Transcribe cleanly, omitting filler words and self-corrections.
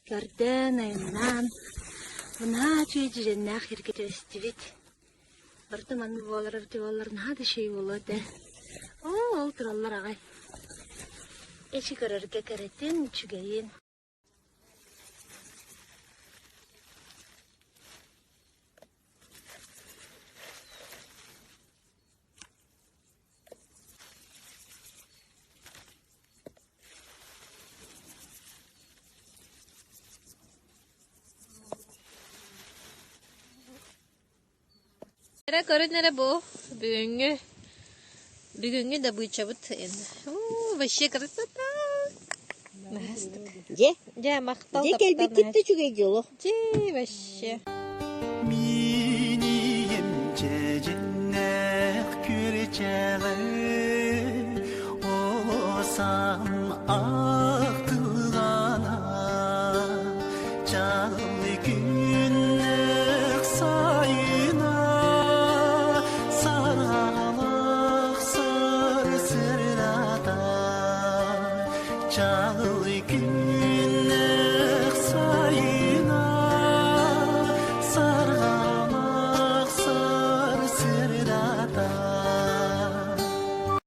Көрдөөн, айаннаан, наһаа үчүгэй дьүдьэннээх сиргэ түбэстибит. Барыта маннык буолар эбитэ буоллар наһаа да үчүгэй буолуо этэ. Оо, ол тураллар аҕай. Эчи көрөргө кэрэтин, үчүгэйин. Эрэ көрүн эрэ бу бүгүҥҥү бүгүҥҥү добычабыт вообще красота Дьэ, Дьэ махтал дьэ кэлбиккит да үчүгэй дьоло. Дьэ вообще Минием дьэдьэннээх күрчэҕи Оосам ахтылҕана Чаҕыл күннээх сайына Саралах сыр сырдата Чаҕыл күн.